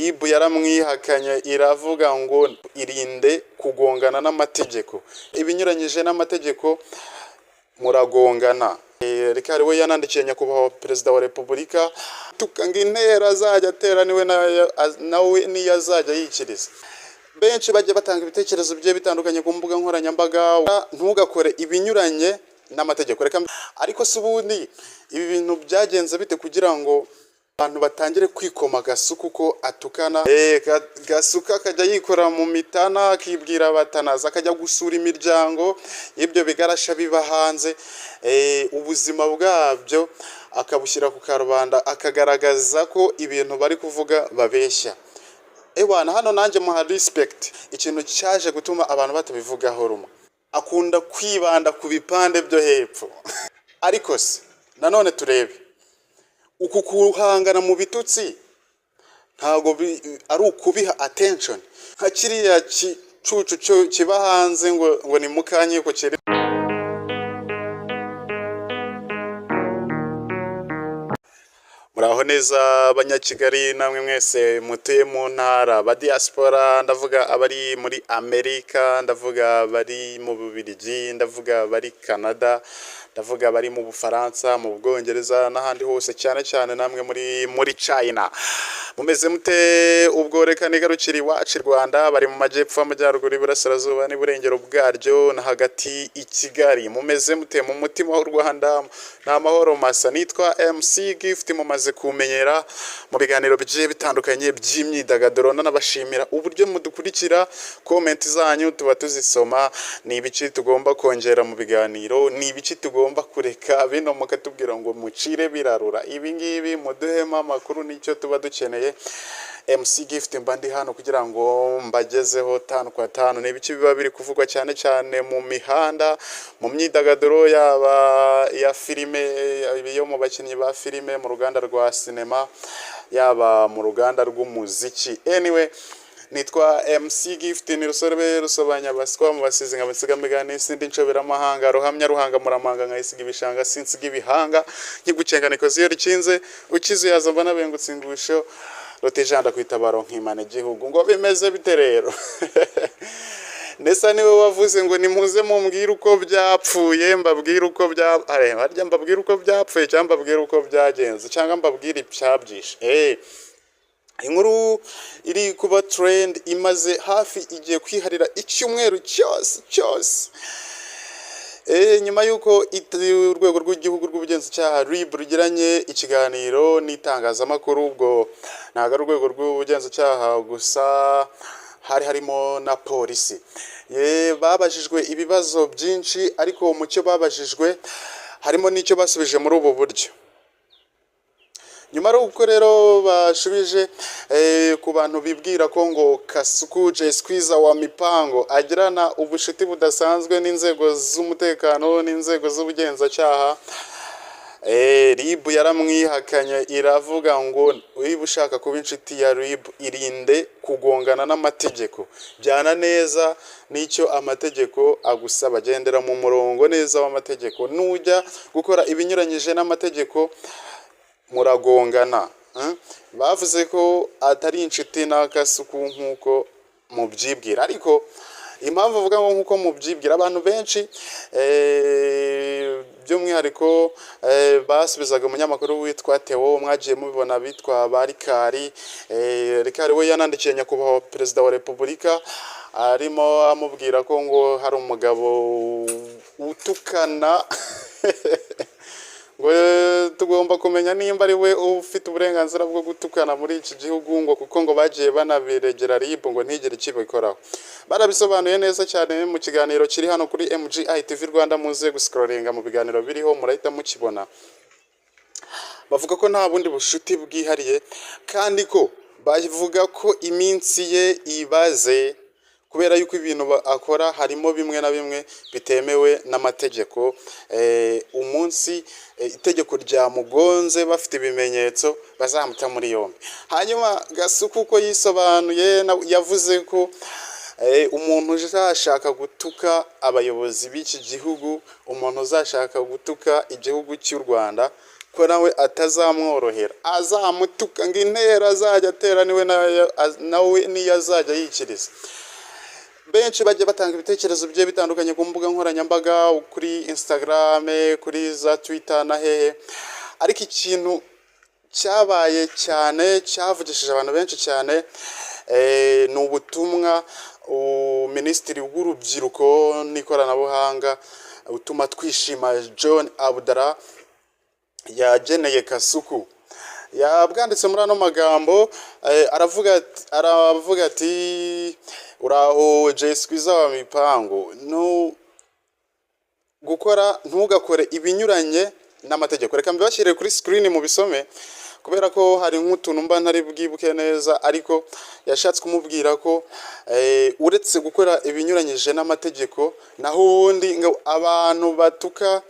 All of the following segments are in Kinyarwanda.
RIB yaramwihakanye, iravuga ngo irinde kugongana n'amategeko. Ibinyuranyije n'amategeko muragongana. Rikari we yanandikiye Nyakubahwa Perezida wa Repubulika ngo intera azajya atera niwe nawe niyo azajya yikiriza. Benshi bajya batanga ibitekerezo bigiye bitandukanye ku mbuga nkoranyambaga: ntugakore ibinyuranye n'amategeko. Reka ariko se ubundi ibi bintu byagenze bite kugira ngo abantu batangire kwikoma Gasuku ko atukana? Gasuku akajya yikora mu mitana, akibwira batanaza, akajya gusura imiryango y'ibyo bigarasha biba hanze, ubuzima bwabyo akabushyira ku karubanda, akagaragaza ko ibintu bari kuvuga babeshya. Ewana, hano nanjye muha respect. Ikintu cyaje gutuma abantu batabivugaho rumwe, akunda kwibanda ku bipande byo hepfo. Ariko se nanone turebe uku kuhangana mu bitutsi, ntabwo ari ukubiha attention nka kiriya gicucu cyo kiba hanze ngo ni Mukankiko kiri. Muraho neza Abanyakigali, namwe mwese mutuye mu ntara, ba diaspora, ndavuga abari muri Amerika, ndavuga abari mu Bubiligi, ndavuga abari Canada, ndavuga abari mu Bufaransa, mu Bwongereza n'ahandi hose, cyane cyane namwe muri China. Mumeze mute? Ubwo reka nigarukire iwacu i Rwanda, bari mu majyepfo, amajyaruguru, iburasirazuba n'iburengero bwaryo na hagati i Kigali. Mumeze mute mu mutima w'u Rwanda? Ni amahoro masa. Nitwa MC Gift, mumaze kumenyera mu biganiro bigiye bitandukanye by'imyidagaduro. Nanabashimira uburyo mudukurikira, comment zanyu tuba tuzisoma: ni ibiki tugomba kongera mu biganiro, ni ibiki tugomba kureka? Bino mukatubwira ngo mucire birarura, ibi ngibi muduhemo amakuru, nicyo tuba dukeneye. MC Gift mba ndi hano kugira ngo mbagezeho tanu kwa tanu ni ibiki biba biri kuvugwa cyane cyane mu mihanda, mu myidagaduro, yaba iya filime, yo mu bakinnyi ba filime, mu ruganda rwa sinema, yaba mu ruganda rw'umuziki. Anyway, nitwa MC Gift, ni rusorebe rusobanya baswa mu basizi, nka nsigamigani, sindi nshoberamahanga, ruhamya ruhanga muramanga, nkayisiga ibishanga sinsiga ibihanga, nkigucenga nikoze iyo rikinze ukize yaza mbona bengutse ingusho rutijanda kwitabaro nkimana igihugu. Ngo bimeze bite rero? Nesa niwe wavuze ngo nimuze mumbwire uko byapfuye, mbabwire uko bya harya, mbabwire uko byapfuye cyangwa mbabwire uko byagenze cyangwa mbabwire icyabyishe. Inkuru iri kuba trend, imaze hafi igiye kwiharira icyumweru cyose cyose. Nyuma y'uko urwego rw'igihugu rw'ubugenzacyaha RIB rugiranye ikiganiro n'itangazamakuru, ubwo ntabwo ari urwego rw'ubugenzacyaha gusa, hari harimo na polisi. Babajijwe ibibazo byinshi, ariko mu cyo babajijwe harimo n'icyo basubije muri ubu buryo. Nyuma y'uko rero bashubije ku bantu bibwira ko ngo Kasuku Jay Squeezer wa Mipango agirana ubucuti budasanzwe n'inzego z'umutekano n'inzego z'ubugenzacyaha, RIB yaramwihakanye, iravuga ngo niba ushaka kuba inshuti ya RIB, irinde kugongana n'amategeko, jyana neza n'icyo amategeko agusaba, gendera mu murongo neza w'amategeko. Nujya gukora ibinyuranyije n'amategeko muragongana. Bavuze ko atari inshuti na Kasuku nk'uko mubyibwira. Ariko impamvu uvuga ngo nk'uko mubyibwira, abantu benshi, by'umwihariko basubizaga umunyamakuru witwa Theo, mwagiye mubibona, bitwa ba Rikari. Rikari we yanandikiye Nyakubahwa Perezida wa Repubulika, arimo amubwira ko ngo hari umugabo utukana, ngo tugomba kumenya nimba ari we ufite uburenganzira bwo gutukana muri iki gihugu, ngo kuko ngo bagiye banabiregera RIB ngo ntigere ikibikoraho. Barabisobanuye neza cyane mu kiganiro kiri hano kuri MGI TV Rwanda, muze guscrollinga mu biganiro biriho murahita mukibona. Bavuga ko nta bundi bushuti bwihariye, kandi ko bavuga ko iminsi ye ibaze kubera yuko ibintu akora harimo bimwe na bimwe bitemewe n'amategeko. Umunsi itegeko ryamugonze bafite ibimenyetso, bazamuta muri yombi. Hanyuma Gasuku uko yisobanuye, yavuze ko umuntu uzashaka gutuka abayobozi b'iki gihugu, umuntu uzashaka gutuka igihugu cy'u Rwanda. Ko nawe atazamworohera, azamutuka ngo intera azajya atera niwe nawe niyo azajya yikiriza. Benshi bajya batanga ibitekerezo bigiye bitandukanye ku mbuga nkoranyambaga, kuri Instagram, kuri za Twitter na hehe, ariko ikintu cyabaye cyane, cyavugishije abantu benshi cyane, ni ubutumwa Minisitiri w'Urubyiruko n'Ikoranabuhanga Utumatwishima John Abdallah yageneye Kasuku. Yabwanditse muri ano magambo, aravuga ati: "Uraho Jay Squeezer wa mipango, no gukora, ntugakore ibinyuranye n'amategeko." Reka mbibashyire kuri screen mu bisome, kubera ko hari nk'utuntu mba ntari bwibuke neza, ariko yashatse kumubwira ko uretse gukora ibinyuranyije n'amategeko, naho ubundi ngo abantu batuka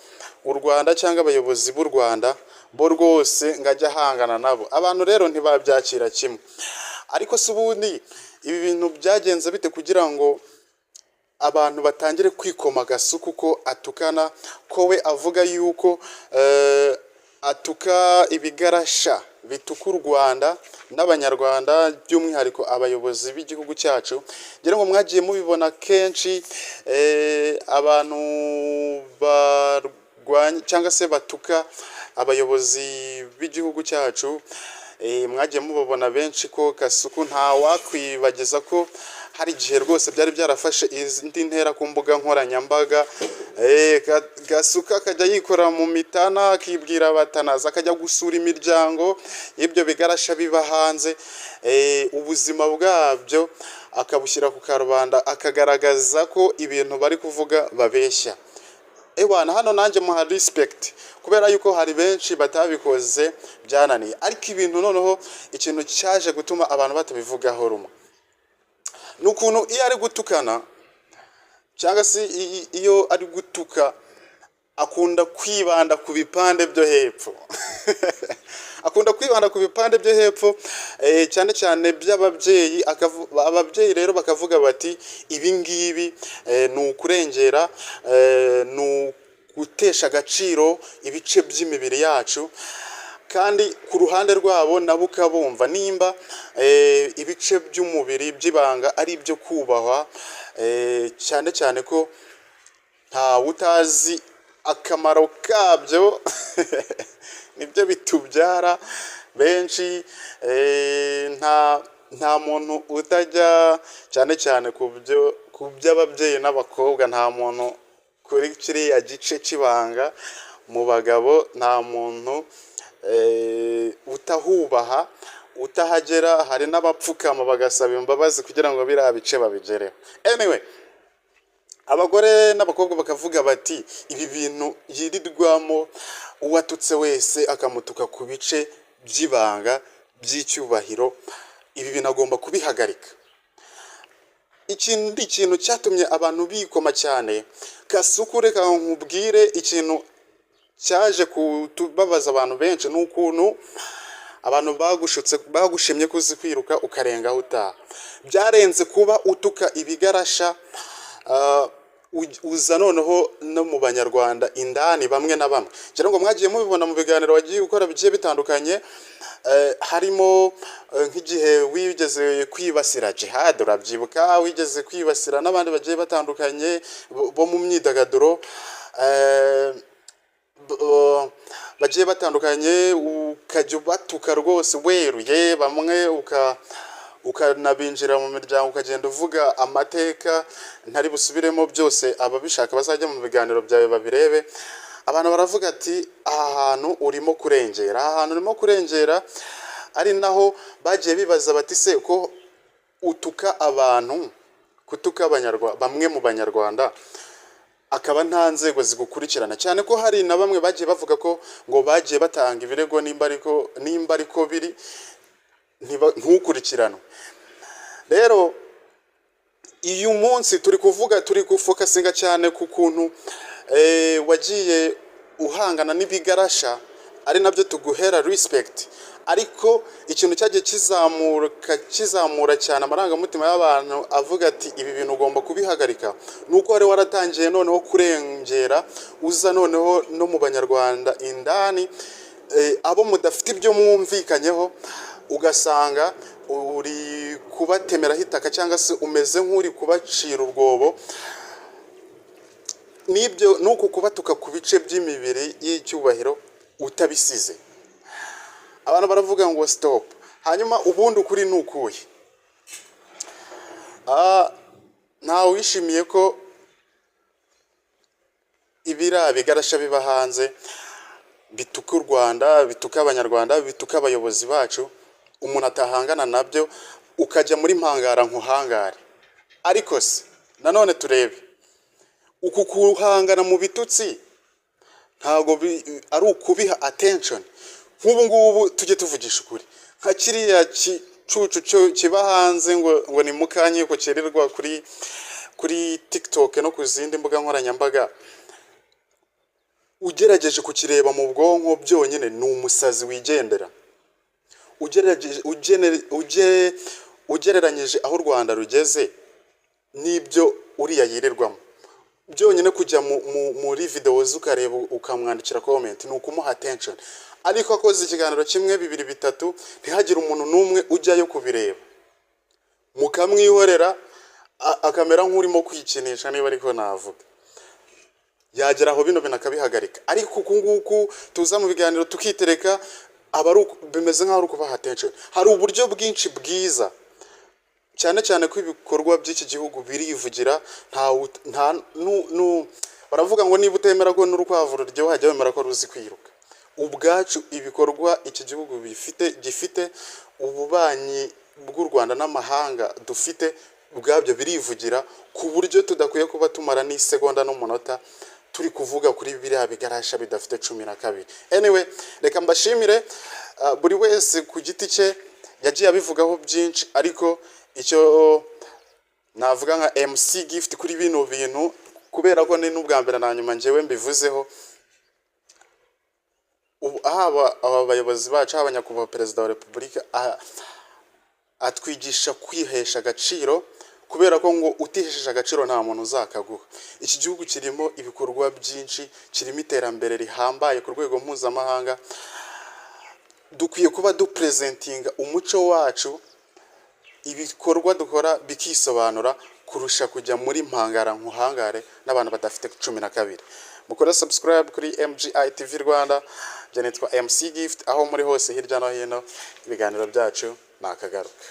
u Rwanda cyangwa abayobozi b'u Rwanda bo rwose ngo ajye ahangana nabo. Abantu rero ntibabyakira kimwe. Ariko se ubundi ibi bintu byagenze bite kugira ngo abantu batangire kwikoma Gasuku ko atukana, ko we avuga yuko atuka ibigarasha bituka u Rwanda n'Abanyarwanda, by'umwihariko abayobozi b'igihugu cyacu? Ngira ngo mwagiye mubibona kenshi, abantu barwanya cyangwa se batuka abayobozi b'igihugu cyacu, mwagiye mubabona benshi ko Kasuku ntawakwibagiza ko hari igihe rwose byari byarafashe indi ntera ku mbuga nkoranyambaga, Gasuku akajya yikora mu mitana, akibwira batanaza, akajya gusura imiryango y'ibyo bigarasha biba hanze, ubuzima bwabyo akabushyira ku karubanda, akagaragaza ko ibintu bari kuvuga babeshya. Ewana, hano nanjye muha respect, kubera yuko hari benshi batabikoze byananiye. Ariko ibintu noneho, ikintu cyaje gutuma abantu batabivugaho rumwe ni ukuntu iyo ari gutukana cyangwa se iyo ari gutuka, akunda kwibanda ku bipande byo hepfo, akunda kwibanda ku bipande byo hepfo, cyane cyane by'ababyeyi. Ababyeyi rero bakavuga bati: "Ibi ngibi ni ukurengera, ni ugutesha agaciro ibice by'imibiri yacu." Kandi ku ruhande rwabo nabo ukabumva, nimba ibice by'umubiri by'ibanga ari ibyo kubahwa, cyane cyane ko ntawe utazi akamaro kabyo, nibyo bitubyara benshi, nta muntu utajya, cyane cyane ku by'ababyeyi n'abakobwa, nta muntu kuri kiriya gice cy'ibanga mu bagabo, nta muntu utahubaha, utahagera. Hari n'abapfukama bagasaba imbabazi kugira ngo biriya bice babigereho. Anyway, abagore n'abakobwa bakavuga bati: "Ibi bintu yirirwamo, uwatutse wese akamutuka ku bice by'ibanga by'icyubahiro, ibi bintu agomba kubihagarika." Ikindi kintu cyatumye abantu bikoma cyane Kasuku, reka nkubwire ikintu cyaje kubabaza abantu benshi, ni ukuntu abantu bagushutse, bagushimye ko uzi kwiruka ukarenga aho utaha. Byarenze kuba utuka ibigarasha, uza noneho no mu Banyarwanda indani bamwe na bamwe. Ngira ngo mwagiye mubibona mu biganiro wagiye gukora bigiye bitandukanye, harimo nk'igihe wigeze kwibasira Jihad, urabyibuka, wigeze kwibasira n'abandi bagiye batandukanye bo mu myidagaduro, bagiye batandukanye, ukajya ubatuka rwose weruye, bamwe ukanabinjira mu miryango, ukagenda uvuga amateka ntari busubiremo byose, ababishaka bazajya mu biganiro byawe babirebe. Abantu baravuga ati: "Aha hantu urimo kurengera, aha hantu urimo kurengera." Ari naho bagiye bibaza bati: "Se ko utuka abantu, kutuka bamwe mu Banyarwanda, akaba nta nzego zigukurikirana?" Cyane ko hari na bamwe bagiye bavuga ko ngo bagiye batanga ibirego, nimba ariko biri, ntukurikiranwe. Rero uyu munsi turi kuvuga, turi gufocusinga cyane ku kuntu wagiye uhangana n'ibigarasha, ari nabyo tuguhera respect. Ariko ikintu cyagiye kizamuka, kizamura cyane amarangamutima y'abantu avuga ati: "Ibi bintu ugomba kubihagarika," ni uko wari waratangiye noneho kurengera, uza noneho no mu Banyarwanda indani. Abo mudafite ibyo mwumvikanyeho, ugasanga uri kubatemeraho itaka cyangwa se umeze nk'uri kubacira urwobo. N'ibyo ni uku kubatuka ku bice by'imibiri y'icyubahiro utabisize. Abantu baravuga ngo stop. Hanyuma ubundi ukuri ni ukuhe? Ntawe wishimiye ko ibiriya bigarasha biba hanze bituka u Rwanda, bituka Abanyarwanda, bituka abayobozi bacu, umuntu atahangana nabyo, ukajya muri mpangara nkuhangare. Ariko se nanone turebe uku kuhangana mu bitutsi, ntabwo ari ukubiha attention? Nk'ubu ngubu tujye tuvugisha ukuri, nka kiriya gicucu cyo kiba hanze ngo ni Mukankiko, cyirirwa kuri TikTok no ku zindi mbuga nkoranyambaga, ugerageje kukireba mu bwonko byonyine ni umusazi wigendera. Ugerageje ugereranyije aho u Rwanda rugeze n'ibyo uriya yirirwamo, byonyine kujya muri videwo ze ukareba, ukamwandikira comment, ni ukumuha attention. Ariko akoze ikiganiro kimwe, bibiri, bitatu, ntihagire umuntu n'umwe ujyayo kubireba, mukamwihorera, akamera nk'urimo kwikinisha, niba ariko navuga. Yagera aho bino bintu akabihagarika. Ariko uku nguku tuza mu biganiro tukitereka, aba ari bimeze nk'aho ari ukubaha attention. Hari uburyo bwinshi bwiza, cyane cyane ko ibikorwa by'iki gihugu birivugira. Nta nta baravuga ngo niba utemera ko n'urukwavu ruryoha, jya wemera ko ruzi kwiruka. Ubwacu ibikorwa iki gihugu bifite, gifite ububanyi bw'u Rwanda n'amahanga dufite, ubwabyo birivugira, ku buryo tudakwiye kuba tumara n'isegonda n'umunota turi kuvuga kuri biriya bigarasha bidafite 12. Anyway, reka mbashimire. Buri wese ku giti cye yagiye abivugaho byinshi, ariko icyo navuga nka MC Gift kuri bino bintu, kubera ko ni n'ubwa mbere na nyuma njyewe mbivuzeho ubu, haba aba bayobozi bacu, haba nyakubahwa Perezida wa Repubulika, atwigisha kwihesha agaciro, kubera ko ngo utihesheje agaciro nta muntu uzakaguha. Iki gihugu kirimo ibikorwa byinshi, kirimo iterambere rihambaye ku rwego mpuzamahanga. Dukwiye kuba dupresentinga umuco wacu, ibikorwa dukora bikisobanura, kurusha kujya muri mpangara nkuhangare n'abantu badafite 12. Mukore subscribe kuri MGI TV Rwanda. Njye nitwa MC Gift. Aho muri hose hirya no hino, ibiganiro byacu ni akagaruka.